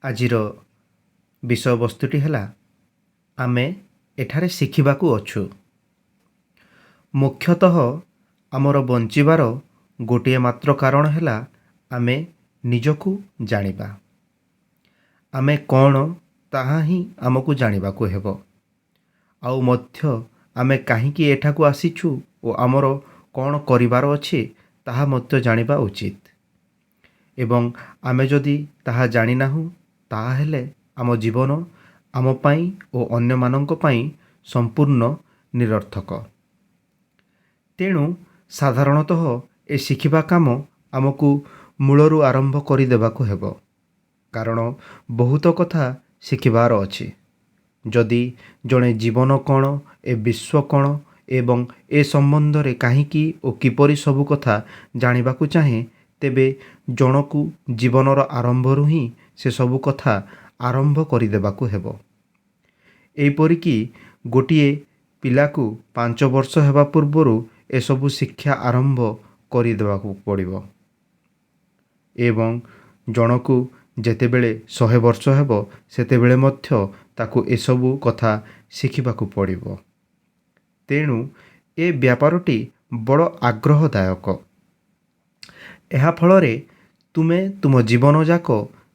ଆଜିର ବିଷୟବସ୍ତୁଟି ହେଲା, ଆମେ ଏଠାରେ ଶିଖିବାକୁ ଅଛୁ। ମୁଖ୍ୟତଃ ଆମର ବଞ୍ଚିବାର ଗୋଟିଏ ମାତ୍ର କାରଣ ହେଲା ଆମେ ନିଜକୁ ଜାଣିବା। ଆମେ କ'ଣ, ତାହା ହିଁ ଆମକୁ ଜାଣିବାକୁ ହେବ। ଆଉ ମଧ୍ୟ ଆମେ କାହିଁକି ଏଠାକୁ ଆସିଛୁ ଓ ଆମର କ'ଣ କରିବାର ଅଛି, ତାହା ମଧ୍ୟ ଜାଣିବା ଉଚିତ। ଏବଂ ଆମେ ଯଦି ତାହା ଜାଣିନାହୁଁ, ତାହାହେଲେ ଆମ ଜୀବନ ଆମ ପାଇଁ ଓ ଅନ୍ୟମାନଙ୍କ ପାଇଁ ସମ୍ପୂର୍ଣ୍ଣ ନିରର୍ଥକ। ତେଣୁ ସାଧାରଣତଃ ଏ ଶିଖିବା କାମ ଆମକୁ ମୂଳରୁ ଆରମ୍ଭ କରିଦେବାକୁ ହେବ, କାରଣ ବହୁତ କଥା ଶିଖିବାର ଅଛି। ଯଦି ଜଣେ ଜୀବନ କ'ଣ, ଏ ବିଶ୍ୱ କ'ଣ ଏବଂ ଏ ସମ୍ବନ୍ଧରେ କାହିଁକି ଓ କିପରି ସବୁ କଥା ଜାଣିବାକୁ ଚାହେଁ, ତେବେ ଜଣକୁ ଜୀବନର ଆରମ୍ଭରୁ ହିଁ ସେ ସବୁ କଥା ଆରମ୍ଭ କରିଦେବାକୁ ହେବ। ଏପରିକି ଗୋଟିଏ ପିଲାକୁ 5 ବର୍ଷ ହେବା ପୂର୍ବରୁ ଏସବୁ ଶିକ୍ଷା ଆରମ୍ଭ କରିଦେବାକୁ ପଡ଼ିବ ଏବଂ ଜଣକୁ ଯେତେବେଳେ 100 ବର୍ଷ ହେବ, ସେତେବେଳେ ମଧ୍ୟ ତାକୁ ଏସବୁ କଥା ଶିଖିବାକୁ ପଡ଼ିବ। ତେଣୁ ଏ ବ୍ୟାପାରଟି ବଡ଼ ଆଗ୍ରହଦାୟକ। ଏହା ଫଳରେ ତୁମେ ତୁମ ଜୀବନଯାକ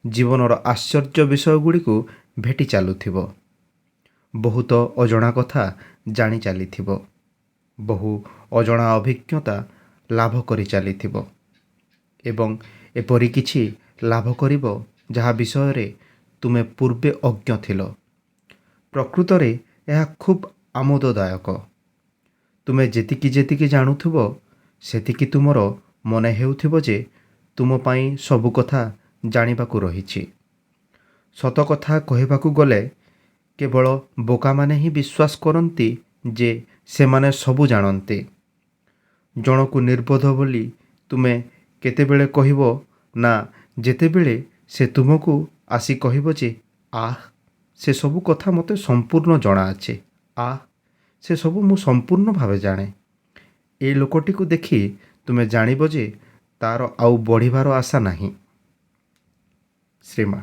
ଜୀବନର ଆଶ୍ଚର୍ଯ୍ୟ ବିଷୟଗୁଡ଼ିକୁ ଭେଟି ଚାଲୁଥିବ, ବହୁତ ଅଜଣା କଥା ଜାଣି ଚାଲିଥିବ, ବହୁ ଅଜଣା ଅଭିଜ୍ଞତା ଲାଭ କରି ଚାଲିଥିବ ଏବଂ ଏପରି କିଛି ଲାଭ କରିବ, ଯାହା ବିଷୟରେ ତୁମେ ପୂର୍ବେ ଅଜ୍ଞ ଥିଲ। ପ୍ରକୃତରେ ଏହା ଖୁବ୍ ଆମୋଦଦାୟକ। ତୁମେ ଯେତିକି ଯେତିକି ଜାଣୁଥିବ, ସେତିକି ତୁମର ମନେ ହେଉଥିବ ଯେ ତୁମ ପାଇଁ ସବୁ କଥା ଜାଣିବାକୁ ରହିଛି। ସତ କଥା କହିବାକୁ ଗଲେ, କେବଳ ବୋକାମାନେ ହିଁ ବିଶ୍ୱାସ କରନ୍ତି ଯେ ସେମାନେ ସବୁ ଜାଣନ୍ତି। ଜଣକୁ ନିର୍ବୋଧ ବୋଲି ତୁମେ କେତେବେଳେ କହିବ ନା, ଯେତେବେଳେ ସେ ତୁମକୁ ଆସି କହିବ ଯେ, "ଆଃ, ସେ ସବୁ କଥା ମୋତେ ସମ୍ପୂର୍ଣ୍ଣ ଜଣାଅଛି। ଆଃ, ସେ ସବୁ ମୁଁ ସମ୍ପୂର୍ଣ୍ଣ ଭାବେ ଜାଣେ।" ଏ ଲୋକଟିକୁ ଦେଖି ତୁମେ ଜାଣିବ ଯେ ତା'ର ଆଉ ବଢ଼ିବାର ଆଶା ନାହିଁ। ଶ୍ରୀମା।